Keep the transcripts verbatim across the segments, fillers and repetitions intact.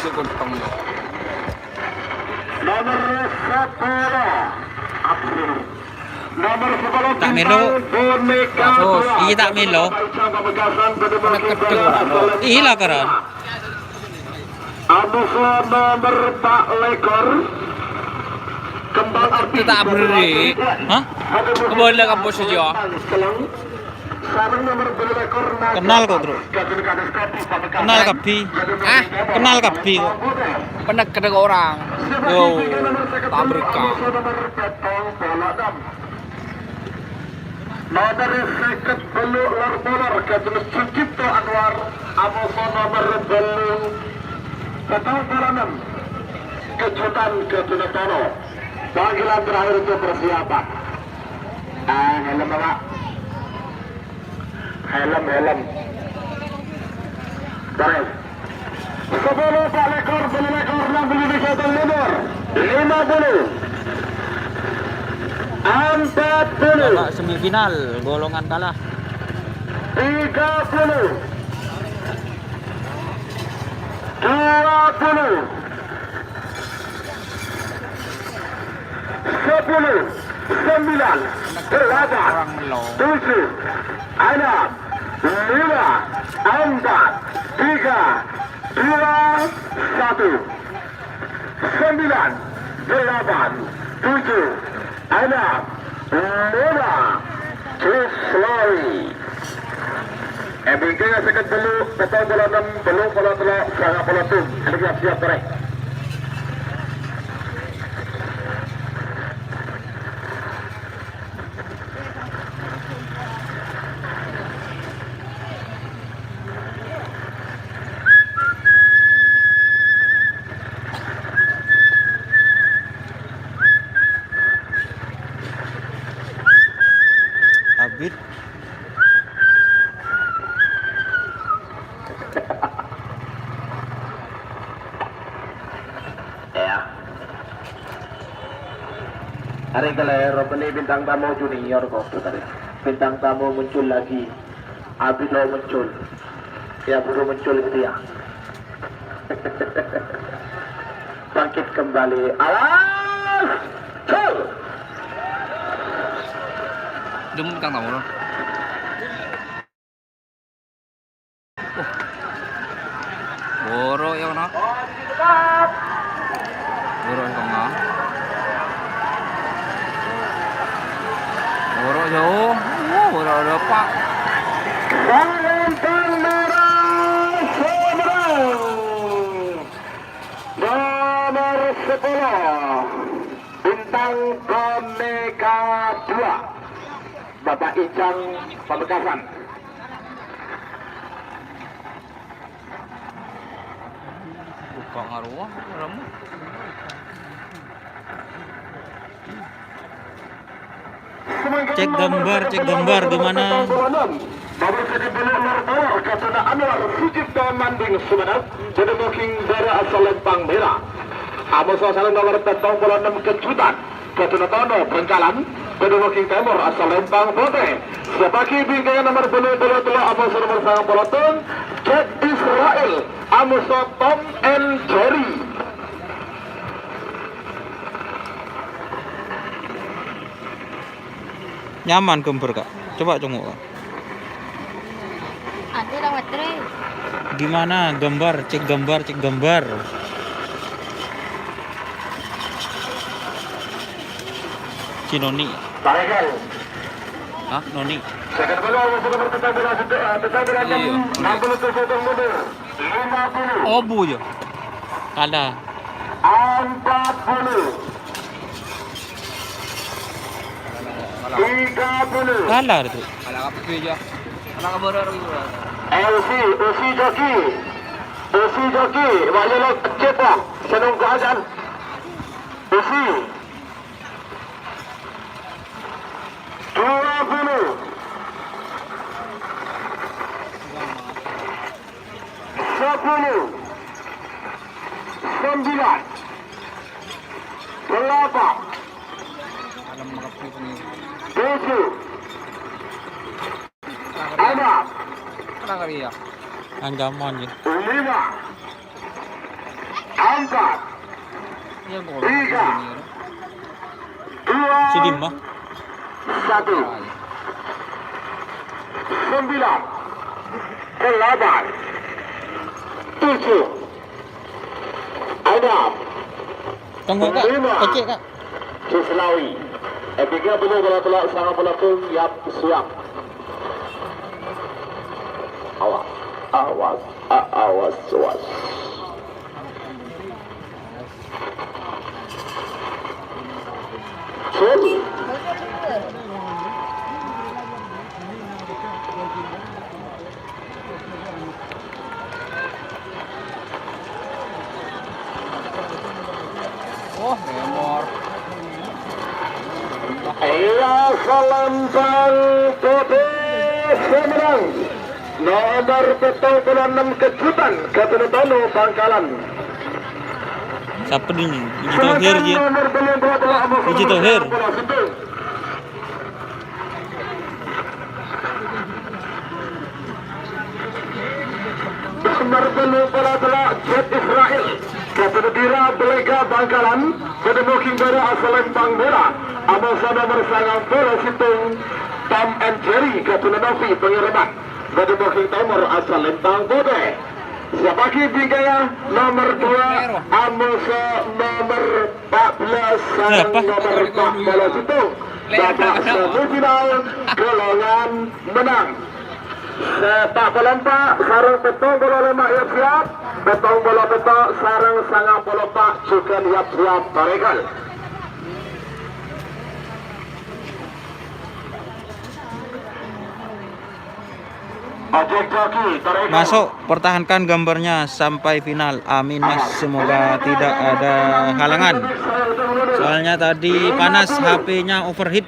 Nomor sepuluh. Nomor sepuluh. Ta' mèlo. Boneka. Iyâ, ta' mèlo. Iyâ, la, karan. Amoso nomor pa' lèkor. Kembang api. Ta' berri'. Hah? Kembali ka bos aja. Kenal kok, Bro. Kenal kabbhi. Hah? Kenal kabbhi kok. Pernah ketemu orang. Yo, pabrik. Nomor sèket tello' lor-molor Gajah Sucipto Anwar, amoso nomor tello', petang puluh enam, Kejutan Gajah Tono. Panggilan terakhir untuk persiapan. Ah, helm, Pak. Helm, helm. Terus. Sepuluh, pa' lèkor, tello lèkor, enam puluh tiga, tello lèkor, lima puluh, empat puluh. Babak semifinal, golongan kalah. Tiga puluh. Dua puluh. Sepuluh, sembilan, delapan, tujuh, enam, lima, empat, tiga, dua, satu. Sembilan, delapan, tujuh, enam, lima. Terus lari. È bingkèngnga sèket tello', petang puluh enam, tello puluh tello', sanga puluh tello'. Siap-siap, Rè. Abit. Ya. Arè kalèro bânnè bintang tamu junior kok, Putri. Bintang tamu muncul lagi. Abit lo muncul. Ya, buru muncul gitu ya. Bangkit kembali. Awas! Gol! Dem bintang tamu lo. Buru ya, kena. Buru ya, kena. Buru jauh. Uh, buru ada, Pak. Bintang merah seberang. Nomor sepuluh, Bintang Boneka dua, Bapak Ijang Pamekasan. Buka ngaruh, lama. Cek gambar, cek gambar, gimana? Nomor sèket tello' lor-molor Gajah Anwar Sucipto Manding Sumenep, Gajah Moking Barat asal Lempang Merah. Amoso sareng nomor petang puluh enam Kejutan, Gajah Tono Bangkalan, Gajah Moking Timur asal Lempang Putih. Sèpaghi bingkèngnga nomor tello puluh tello', amoso nomor sanga puluh tello', Jack Israel, amoso Tom and Jerry. Nyaman gambar, Kak. Coba congok, Kak. Anu, Kak Matri. Gimana gambar? Cek gambar, cek gambar. Si Noni. Hah, Noni? Iya. Obu ya. Kalah. Empat puluh. Tiga puluh. Kalah itu. Kalah apa ya? Kalah kabar orang itu. Eh, Usi, Usi joki. Usi joki. Wah, ya, lo kecil, Bang. Seneng gua ajan. Usi. Dua puluh. Sepuluh. Sembilan. Delapan. Tujuh. Enam. Ancaman ya. Lima. Empat, tiga, dua, satu. Sembilan, delapan, tujuh, enam, lima. Kak. Selawi. Epiga belum bola telak, sangat melengkung, yap, siap. Awas, awas, a-, awas, awas. Sorry. Oh, remor. Iya, Salempang Putih semenang. Nomor petang puluh enam Kejutan, Gatotano Bangkalan. Sapa ini? Puji Tohir, ji. Nomor telung puluh delapan, Puji Tohir. Nomor tellu puluh tello, Jet Israel. Katenadira Belega Bangkalan, bâdâ booking bârâ' asal Lempang Mera, amoso nomor sangang puluh sèttong, Tom and Jerry, Gatuna Novi Pangèreman, bâdâ booking nomor asal Lempang Putih. Siapaghi bingkaya nomor dua, amoso nomor empat belas, sareng nomor empat puluh sèttong. Babak semifinal, golongan menang. Sè empat puluh empat sareng pèttong puluh lèma' yap-siap, pèttong puluh pètto' sareng sangang puluh empat jhughân yap-siap, parèkal. Masuk, pertahankan gambarnya sampai final. Amin, Mas. Semoga tidak ada halangan. Soalnya tadi panas, H P-nya overheat.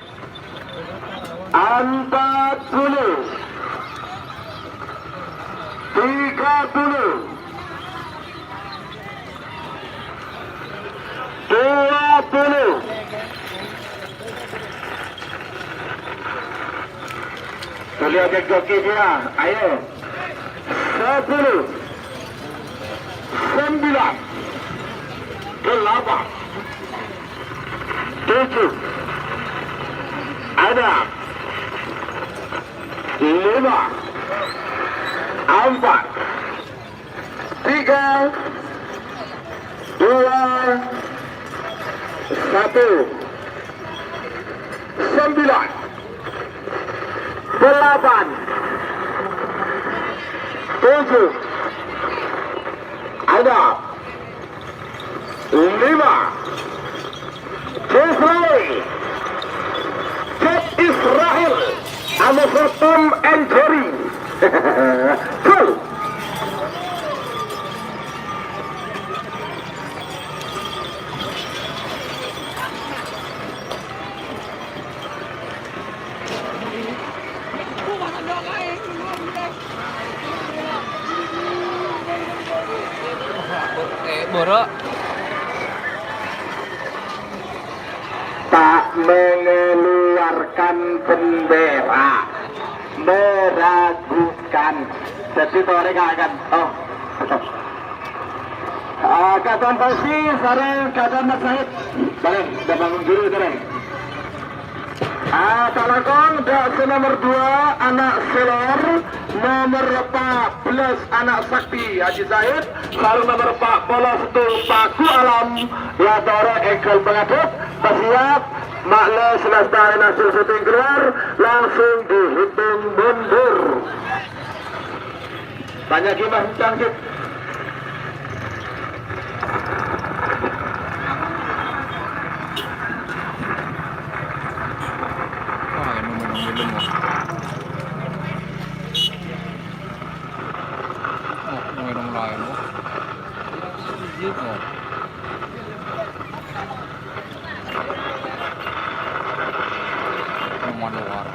Empat puluh. Tiga puluh. Dua puluh. Boleh ajak joki dia, ayo. Sepuluh. Sembilan. Delapan. Tujuh. Enam. Lima. Empat. Tiga, dua, satu, sembilan, delapan, tujuh, enam, lima, Jeffrey, Jack Israel, amoso Tom and Jerry. Gol. Eh, boro'. Tak mengeluarkan bendera, meragukan. Jadi, tore kakan. Oh. Ah, Kak Tom Fauzi sareng Kak Tom Said. Bareng, ḍâ' bangun dulu, bareng. Ah, ta' langkong, ḍâ' sè nomer dua, Ana' Selor, nomer empat belas, Ana' Sakti Haji Said, sareng nomer empat puluh sèttong, Paku Alam, ya, tore enggal pangadhep, pas siap, ma'lè selesai hasil syuting keluar, langsung dihitung mundur. Tanya gimana, Cang, Cit? Wah, ini minum minum, wah. Oh, ini minum lain, wah. Oh. Minuman luar.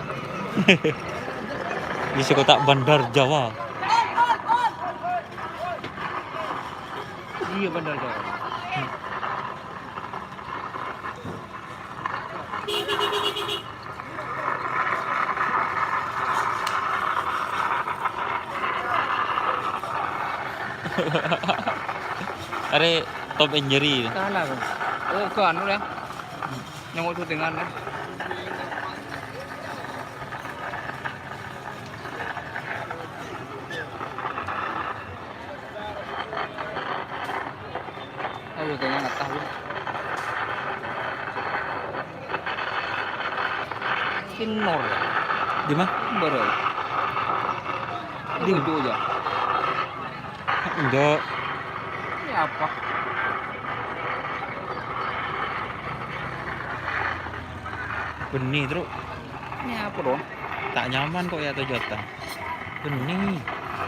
Di sekota Bandar Jawa. Iya, Bandar Jawa. Arè Top injury. Salah, Bang. Oh, ke anu, ya. Nengok syutingan, ya. Ayo, kayaknya nggak tahu. Sinor. Di mana? Baru. Di itu aja. Enggak. Ini apa? Benih, Truk. Ini apa, dong? Tak nyaman kok ya, Toyota. Benih.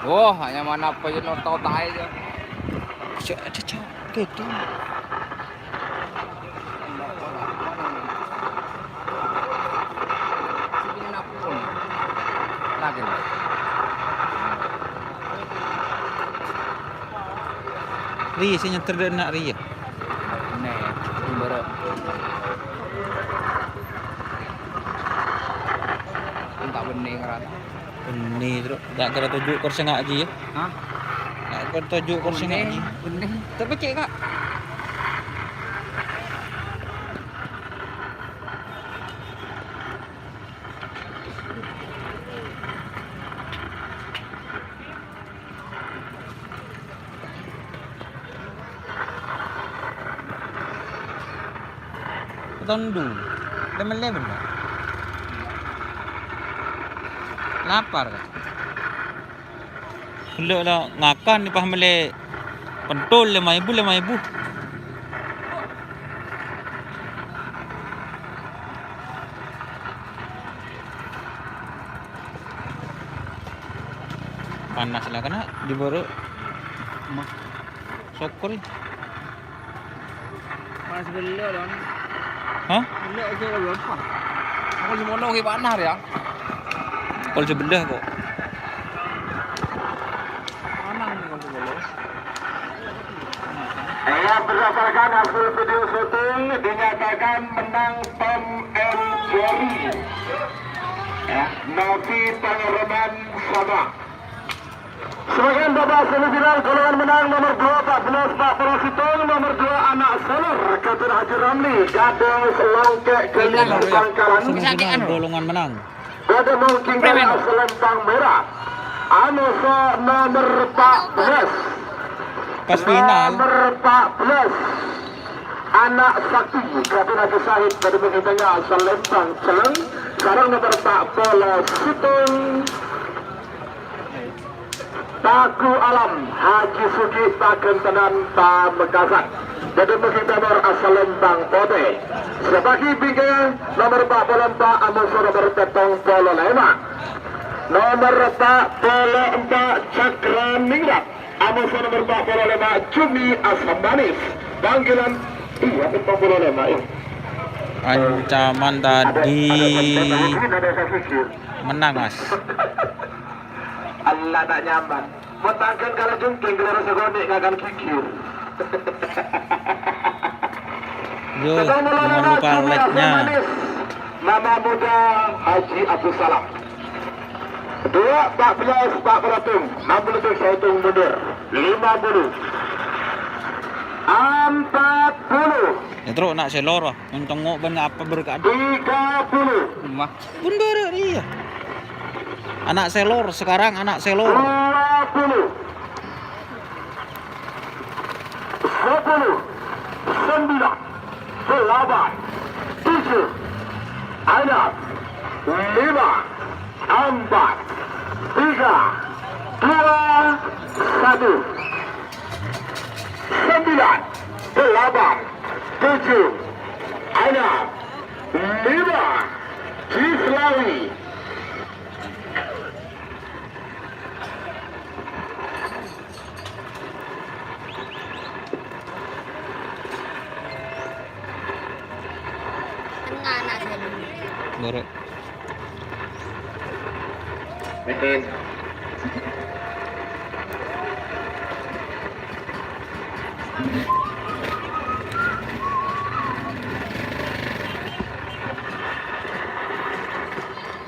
Wah, hanya mana apa aja, nonton tai aja. Cek, ada cak, gede. Lagi. Ri, sing nyetir dek nak Ri. Nih, baru. Entah bening, Ran. Benih, Truk. Gak kira tujuh kursi ngaji ya? Hah? Gak kira tujuh kursi ngaji. Benih. Tapi cek, Kak. Tondu. Lemon-lemon, Pak. Lapar, Kak. Gellâ' la ngakan, pas mellè pentol lèma èbu, lèma èbu. Panas la kèna' di bârâ'. Mah. Sokor. Panas gellâ', Don. Hah? Gellâ' oke, Don. Aku semono oke panas ya. Pukul sebelas kok. Panas nih pukul sebelas. Ya, berdasarkan hasil video syuting, dinyatakan menang Tom and Jerry. Ya, Novi Pangereman sama. Sebagian babak semifinal, golongan menang nomor dua, empat belas, Pak Polo Sèttong, nomor dua, Ana' Sèlor, Kadir Haji Ramli, Gadis Longkè' Gali Bangkalan. Semifinal, golongan menang. Bâdâ mangkèn Preman. Asal Lempang Merah. Amoso nomor empat belas. Pas final. Nomor empat belas. Ana' Sakti, Kadir Haji Sahid, bâdâ mangkèn asal Lempang Celleng. Sareng nomor empat belas, Sèttong. Paku Alam Haji Sugi Pagentenan Pamekasan. Bâdâ mangkèn nomor asal Lempang Potè. Sabâgiyân bingkèng nomor empat puluh empat, amoso nomor pitung puluh lèma'. Nomor empat puluh empat Cakra Ningrat. Amoso nomor empat puluh lèma' Jumi Asam Manis. Panggilan, iya, pitung puluh lèma', ya. Ancaman tadi menang, Mas. Allah tak nyaman. Mon tangkèn kala jungkèng, kala rasa gonek ngakan kikir. Yo, jangan lupa like-nya. Nama muda Haji Abdul Salam. Dua, empat belas, empat puluh, enam puluh, saya hitung mundur. Lima puluh. Empat puluh. Ya, terus nak selor, wah. Untung ngoben apa berkat. Tiga puluh. Mah. Bundar dia. Anak selor, sekarang anak selor. Dua puluh. Sepuluh. Sembilan. Delapan. Tujuh. Enam. Lima. Empat. Tiga. Dua. Satu. Sembilan. Delapan. Tujuh. Enam. Lima. Cislawi. Tengah anak saya dulu. Boro. Mesin.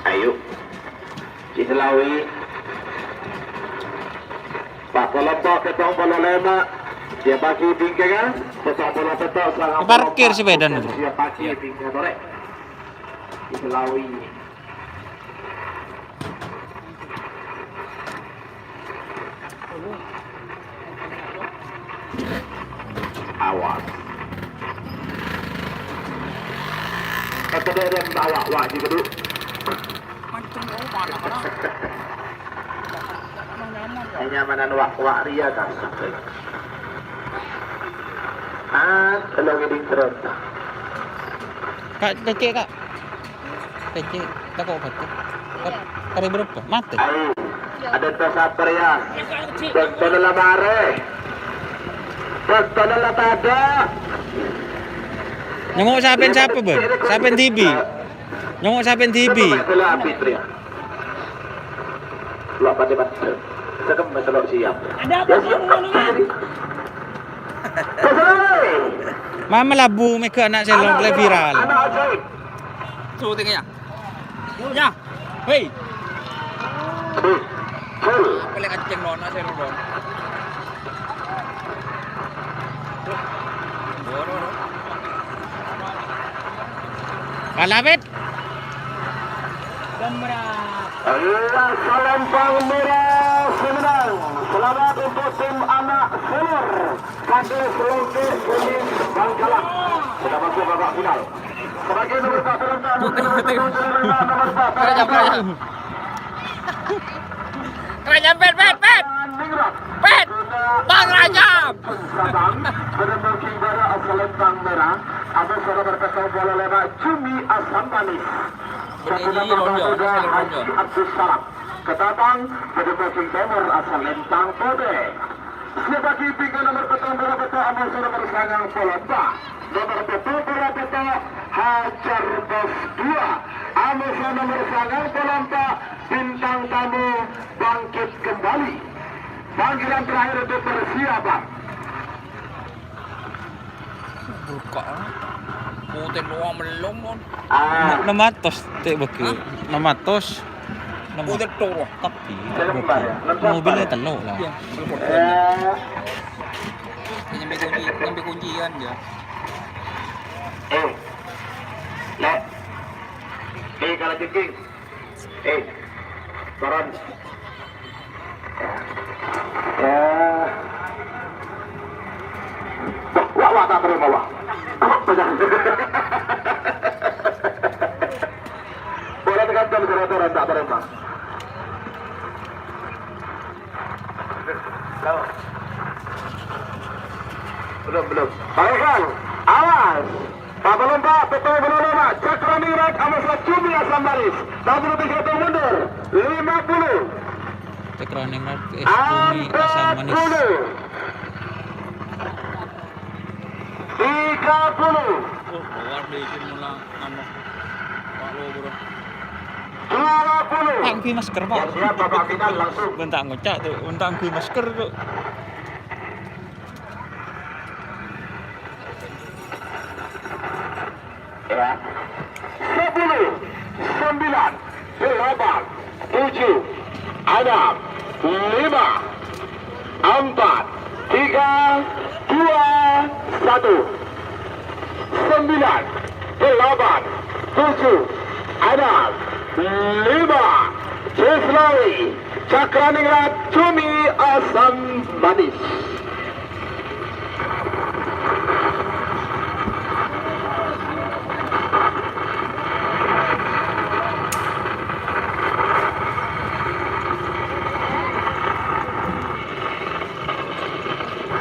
Ayo. Cislawi. Empat puluh empat, pitung puluh lèma'. Siap pagi bingkana, sepak bola betok, sangat. Parkir sepeda nih. Siap pagi bingkana torè. Di Belawi. Awas. Kata dia, dia minta awak, wak, gitu, Du. Kenyamanan wak-wak ria kan. Ah, kalau gini cerita. Kak, kecil, Kak. Pècè, tako' pècè. Ka-, karè bârâmpa? Matè. Ayo, ada tas apa ya? Bâktona la marè. Bâktona la tadâ'. Nyongngo' sapèn sapa, Bân? Sapèn dhibi'. Nyongngo' sapèn dhibi'. Lo' pada, Bân. Sekem, lo' siap. Ada apa, ya, siap. Mama labu mega anak selor le viral. Anak ajaib. Syuting ya. Ya. Hei. Apa lagi kenceng nona selor, Don? Kalabit. Allah, Selempang Merah Sumedang. Selamat untuk tim anak selor. Kades Lengke Kuning Bangkalan sudah masuk babak final. Sebagai nomor satu rentang, nomor satu rentang, nomor satu rentang. Kerajaan, Pet, Pet, Pet. Pet. Bang Rajab. Sabang, benar-benar kibar asal lempang merah. Apa sudah berpesan bola lewat Jumi Asam Manis. Satu nomor muda Haji Abdus Salam. Ketatang, pada posisi timur asal lempang putih. Siap pagi bingkai nomor petang puluh petang, Amoso nomor sangang puluh empat. Nomor petang puluh petang, Hajar Bos dua. Amoso nomor sangang puluh empat, bintang tamu bangkit kembali. Panggilan terakhir untuk persiapan. Buka. Putih doang melong, Mon. Ah. Enam ratus, Cek Bagi. Hah? Enam ratus. Enam ratus. Putih doang. Tapi, mobilnya telok lah. Iya, belum. Eh. Nyampe kunci, nyampe kuncian ya. Eh. Lek. Eh, kalau cengking. Eh, turun. Ya. Wah, wah, wah, tak terima, wah. Apa, Bang? Boleh tekan jam, saudara, tak terima. Belum, belum. Baikkan. Awas. Kapal lompat, betul, belum lompat. Cakra Ningrat, Amas Jumi Asam Manis. Satu tiga satu mundur. Lima puluh. Cakra Ningrat, eh, Jumi Asam Manis. Empat puluh. Tiga puluh. Oh, bawa di sini malah. Anu, Pak Lo, bro. Dua puluh. Pak, ngghi masker, Pak. Ya, siap, Bapak Final langsung. Bân ta' ngoca', tuh. Bân ta' ngghi masker, tuh. Ya. Sepuluh, sembilan, delapan, tujuh, enam, lima, empat, tiga, dua, satu. Sembilan, delapan, tujuh, enam, lima. Jes Lawi, Cakra Ningrat, Jumi Asam Manis.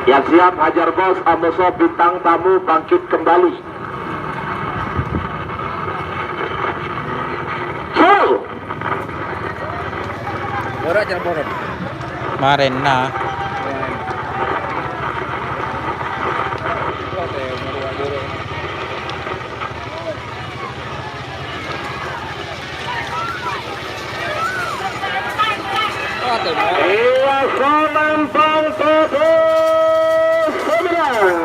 Yang siap, Hajar Bos, Amoso bintang tamu bangkit kembali. Go! Ora, jangan boros. Marèna. Iya, Selempang Putih Sumedang.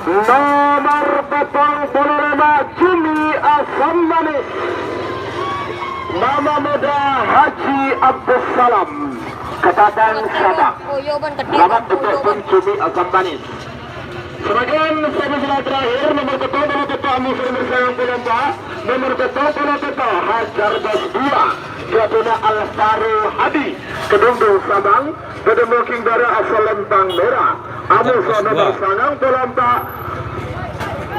Nomor petang puluh lima, Jumi Asam Manis. Nama muda Haji Abdus Salam. K Kabupaten Sabang. Selamat untuk Bung Jimmy Asam Manis. Sabagian semifinal terakhir, nomor pitung puluh pitu Amir Sangang Polompa, nomor pitung puluh pitu Hajar Bos dua, Jabuna Al Faru Hadi, Kedungdung Sabang, Kedemokingdara Asal Lempang Merah, Amir nomor sangang Polompa,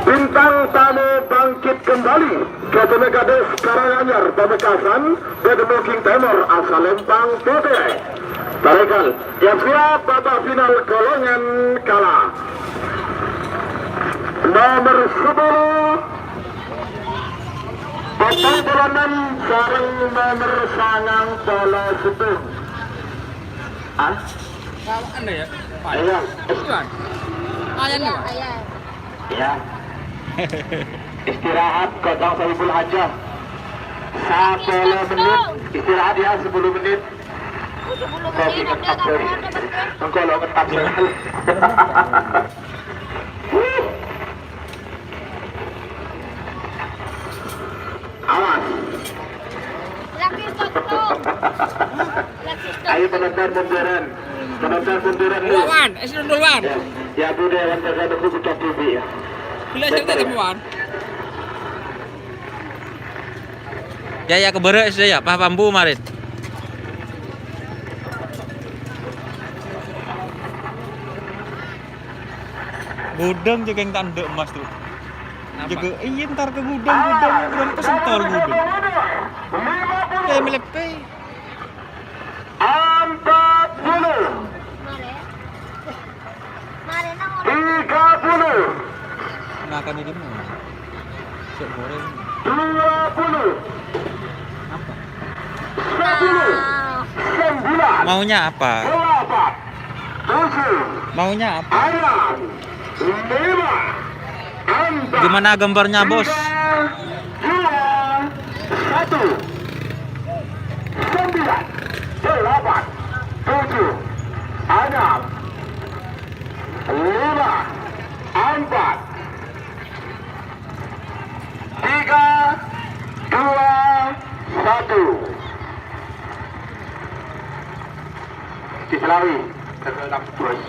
Bintang Tamu Bangkit Kembali, Jabuna Kades Karanganyar Pamekasan, Kedemokingdara Asal Lempang Putih. Tarekan. Siap-siap, babak final golongan kala. Nomor sepuluh, petang puluh enam sareng nomor sangang puluh sèttong. Ah? Lawan ya? Ayo. Bukan. Ayan ya, Pak? Iya. Istirahat, Kodong Sohibul Hajah. Sepuluh menit. Istirahat ya, sepuluh menit. Engko' lo' ketat, Bro. Awas. Lagi stop, stop. Lagi stop. Ayo, penonton munduran. Penonton munduran, nih. Duluan, es duluan. Ya, ya, Bu Dewan, jaga aku buka T V, ya. Bila saya temuan. Ya, ya, kebere' sih, ya, paham Bu Marit. Gudang jekeng tandhe emas tuh. Napa? Jekeng, iya, entar ke gudang, gudang, gudang pesentol gudang. Kayak melepe. Empat puluh. Tiga puluh. Makan ini mau. Cek goreng. Dua puluh. Apa? Sepuluh. Sembilan. Maunya apa? Delapan. Tujuh. Maunya apa? Enam. Lima. Empat. Gimana gambarnya, Bos? Tiga. Dua. Satu. Sembilan. Delapan. Tujuh. Enam. Lima. Empat. Tiga, dua, satu. Di Selawi, terus.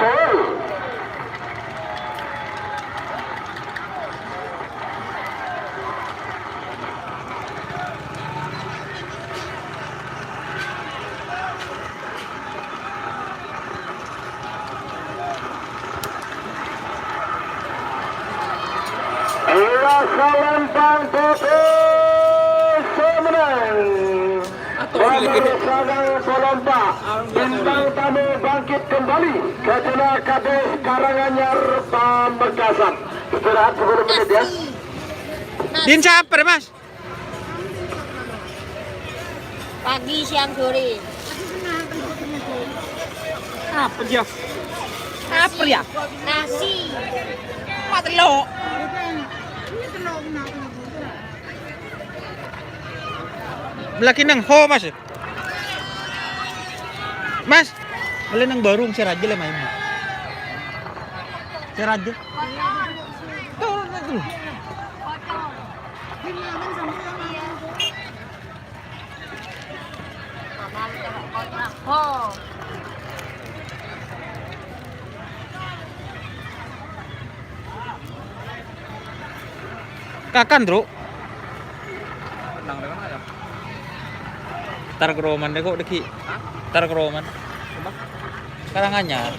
Gol. Iya, Salempang Putih sè mennang. Nomor sangang Polompa, Bintang Tamu Bangkit Kembali, Khajana Kades Karanganyar Pamekasan. Istirahat sepuluh menit, ya. Din, sabar, Mas. Pagi, siang, sore. Apa dia? Apa ya? Nasi. Mak telok. Lagi neng ho, Mas. Mas, boleh neng barung, saya raja lah main. Saya raja. Tuh, tuh, tuh. Kakan, Bro. Tar keroman deh kok deki. Tar keroman. Karanganyar.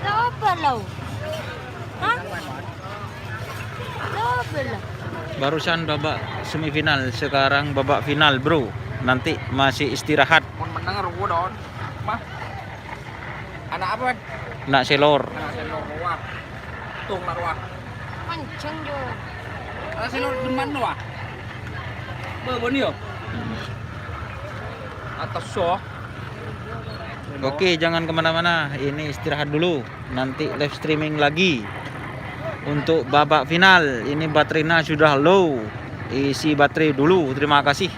Lo apa lo? Hah? Lo apa lo? Barusan babak semifinal, sekarang babak final, Bro. Nanti masih istirahat. Mon menang ruwo don. Mah. Anak apa, Wan? Anak selor. Anak selor rowa. Tung la rowa. Panjang, Jo. Anak selor deman rowa. Be, boni, yo. Atas, so. Oke, jangan kemana-mana. Ini istirahat dulu. Nanti live streaming lagi untuk babak final. Ini baterainya sudah low. Isi baterai dulu. Terima kasih.